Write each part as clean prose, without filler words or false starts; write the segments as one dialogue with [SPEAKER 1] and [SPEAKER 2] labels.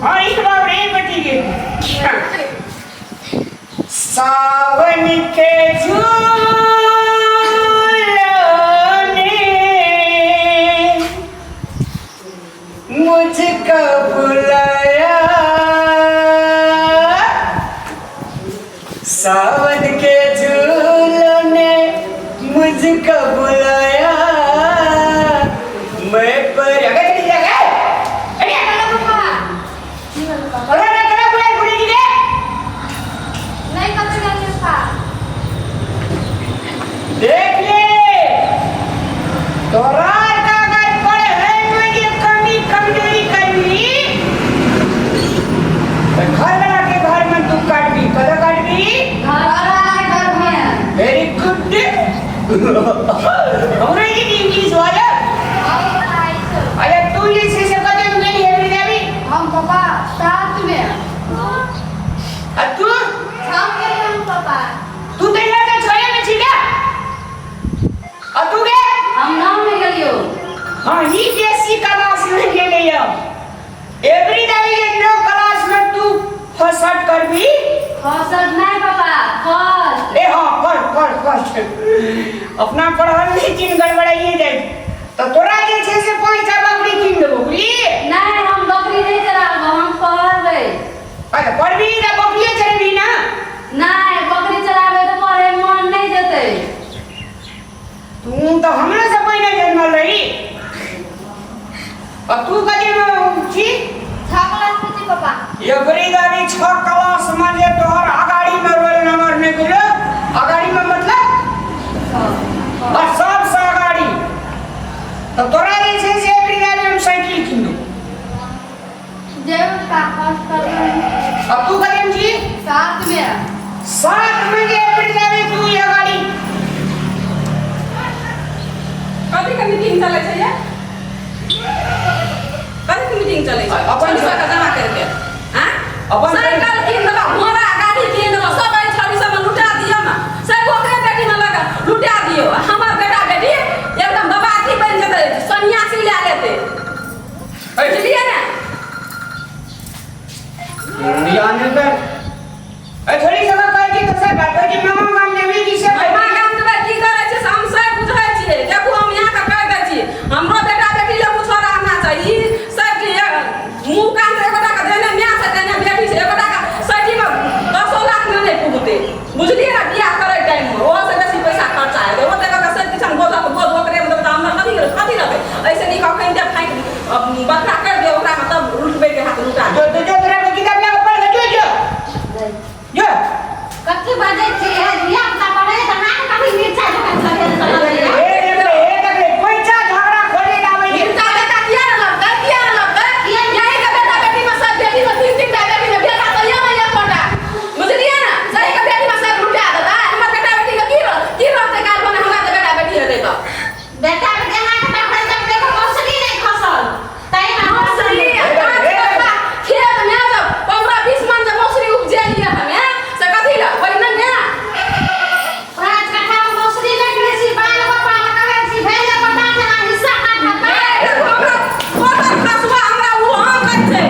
[SPEAKER 1] हाँ इस बाप रे बेटी के सावन के झूले मुझको बुलाया, सावन के झूलों ने मुझको बुलाया, मैं पर अरे अरे अरे अरे अरे बुढ़ी जी रे।
[SPEAKER 2] नहि कतौ गेलियै पप्पा।
[SPEAKER 1] देख ले तोरा अगर पढ़े में जे कमी कमजोरी करबी तो घर वाला के घर में तू काटबी। कदा काटबी?
[SPEAKER 2] घर वाला के घर में।
[SPEAKER 1] वेरी गुड। हमरा ये इंग्लिश वाला। अरे तू ये से से कदे में गेली है जाबी?
[SPEAKER 2] हम पापा 7 में।
[SPEAKER 1] आ तू?
[SPEAKER 2] हम गेलियै हम पापा।
[SPEAKER 1] तू तो यहाँ से छोड़े में छी ना। आ तू गे?
[SPEAKER 2] हम 9 में गेलियो।
[SPEAKER 1] हाँ ही बेसी क्लास में गेले यो। एवरी दावी के 9 क्लास में तू फर्स्ट करबी?
[SPEAKER 2] फर्स्ट नहीं पापा, फर्स्ट।
[SPEAKER 1] ए हाँ फर्स्ट फर्स्ट फर्स्ट। अपना पढ़ल नहीं चिन गड़बड़ाइए जाए तो तोरा जे छै से 5टा बकरी कीन देबो, बुझली?
[SPEAKER 2] नहीं हम बकरी नहीं चराबो, हम पढ़बै।
[SPEAKER 1] अरे पढ़बी त बकरिए चरेबी ना?
[SPEAKER 2] नहीं बकरी चराबै त पढ़े मन नहीं जेतै।
[SPEAKER 1] तू तो हमरा से पहिने जन्मल रही। और तू कथी में छी?
[SPEAKER 2] 6 क्लास में छी पापा।
[SPEAKER 1] एवरी दादी 6 क्लास में जे तोहर अगाड़ी में रोल नंबर नहीं गेलो। अगाड़ी में मतलब और सबसे अगाड़ी तो तोरा जे छै से एवरी दादी हम साइकिल कीन दो।
[SPEAKER 2] जे पापा फर्स्ट करबै।
[SPEAKER 1] अब तू कथी में छी?
[SPEAKER 2] 7 में।
[SPEAKER 1] 7 में जे एवरी दादी तू अगाड़ी।
[SPEAKER 3] कथी के मीटिंग चलै छै ये? कथी के मीटिंग चलै छै?
[SPEAKER 1] अपन
[SPEAKER 3] छौड़ी सबके जमा करके। आँय?
[SPEAKER 1] अपन
[SPEAKER 3] साइकिल कीन देबऽ, घोड़ा गाड़ी कीन देबऽ, सब एहि छौड़ी सबमे लुटा दियौ ने। सब ओकरे बेटीमे लऽ कऽ लुटा दियौ। आ हमर बेटा बेटी एकदम बबाजी बनि जेतै, सन्यासी लए लेतै। बुझलियै ने?
[SPEAKER 1] यानी तऽ ए छोड़ी सब कहै छी तऽ सब बात कहै छी मामा गाम जेबही की से?
[SPEAKER 3] मामा गाम जेबै की करै छियै से हम सब बुझै छियै। देखू हम यहाँके कहि दै छी, हमरो बेटा बेटी लए कुछो रहना चाही। ई सब के मुँह कान तऽ एकोटा के देने माय छै, देने बेटी छै, एकोटा के सठिमे 10 लाख मे नहि पुगतै, बुझलियै ने? बियाह करै टाइममे ओहोसँ बेसी पैसा खर्चा हेतै। ओतेक के सब किछु बोझक बोझ ओकरे मे देबै तऽ हमर कथी कथी रहतै? ऐसे नीक अखन जे फाँकि बखरा करि दियौ ओकरामे, तब लुटबैके हैत लुटा
[SPEAKER 1] जो जो तोरा के किताब लए कऽ पढ़ जो जो जो।
[SPEAKER 2] कथी बजै छी हे? धिया पुता पढ़ै तऽ अहाँके कथी मिरचाइ जकाँ चढ़ेल चलल
[SPEAKER 1] हे देखले हे देखले पैसा झगड़ा खोले लाबै छै।
[SPEAKER 3] मिरचा बेटा किया ने लगतै, किया ने लगतै? यही के बेटा बेटी में सब बेटी में 3 3 टा बेटी में बेटा तऽ ये नहि एकोटा, बुझलियै ने? सही के बेटी में सब लुटा देतै। हमर बेटा बेटी के की रह की रहतै काल्हि भने हमरा जे बेटा बेटी हेतै तऽ?
[SPEAKER 2] बेटा बेटी अहाँके तऽ अखन तक देखो मौसरी नहि खसल, ताहिमे
[SPEAKER 3] मौसरी आ पाँच कट्ठा खेत में जब 15-20 मन जे मौसरी उपजेलियै हमे से कथी लए पहिने ने?
[SPEAKER 2] 5 कट्ठा मे मौसरी नहि खाइ छी, बाल गोपाल कहै छी भेल पता छै अहाँ हिस्सा काटत।
[SPEAKER 3] ए, देखू हमरा पोतर खसुआ हमरा उल्हान दै छै।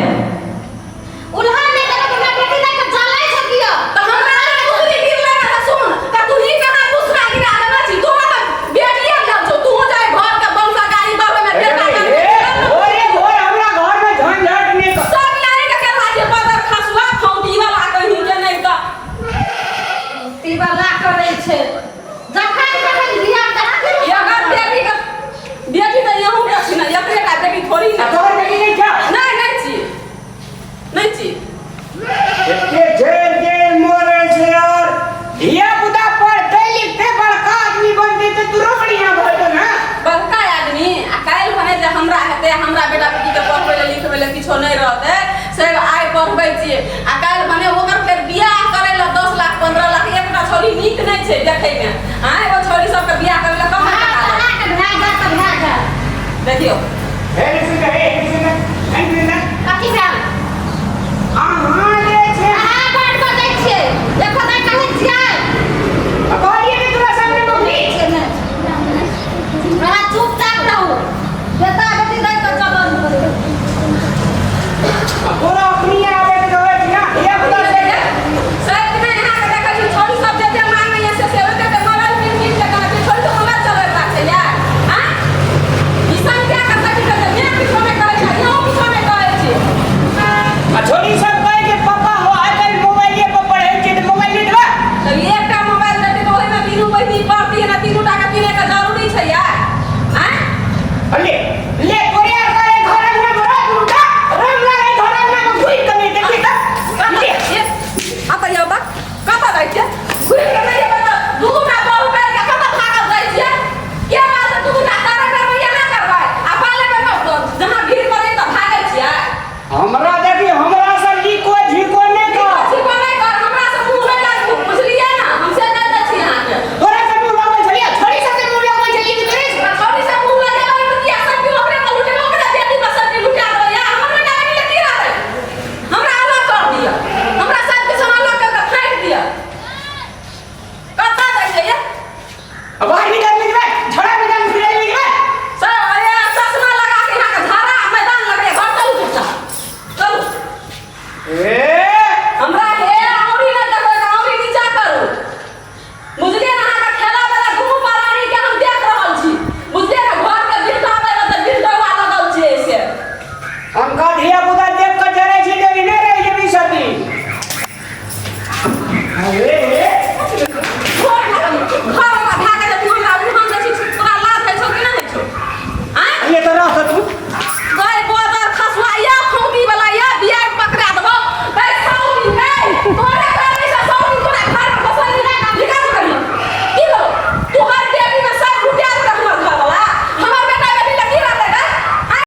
[SPEAKER 2] उल्हान नहि देलक, हमरा बेटी नहि के जलै छै कियो।
[SPEAKER 3] तऽ हमरा तऽ दूसरी गिरलै ने तऽ सुन, तऽ तू ही कहाँ दूसरा गिरा देने छी? तोरा तऽ बेटिए भेल छौ, तू जाय घर के वंशा गाड़ी बढ़बै में बेटा
[SPEAKER 1] ए भोरे भोर हमरा घर में झंझट नहि कर।
[SPEAKER 3] सब लाइ के केलहा छै बदर खसुआ फौती वाला कहीं के नहि तऽ
[SPEAKER 2] तीवला करै छै जखन तखन धिया पुता।
[SPEAKER 3] एकर बेटी के बेटी तऽ यहूँ के छी ने, एकरे टा बेटी थोड़ी ने।
[SPEAKER 1] आ तोहर बेटी नहि छौ?
[SPEAKER 3] नहि नहि छी, नहि छी।
[SPEAKER 1] एते झेल झेल मरै छै यार। धिया पुता पढ़तै लिखतै बड़का आदमी बनतै तऽ तोरो बढ़िया भऽ जेतौ ने।
[SPEAKER 3] बड़का आदमी आ काल्हि भने जे हमरा हेतै, हमरा बेटा बेटीके पढ़बै लए लिखबै लए किछो नहि रहतै से आइ पढ़बै छियै, आ काल्हि भने ओकर फेर बियाह करै लए 10 लाख 15 लाख। एकटा छौड़ी नीक नहि छै देखैमे। आँय, ओ छौड़ी सबके बियाह करै लए कहाँ
[SPEAKER 2] हँ,
[SPEAKER 3] टका
[SPEAKER 2] अहाँके भए जायत तऽ भए जायत।
[SPEAKER 3] देखियौ।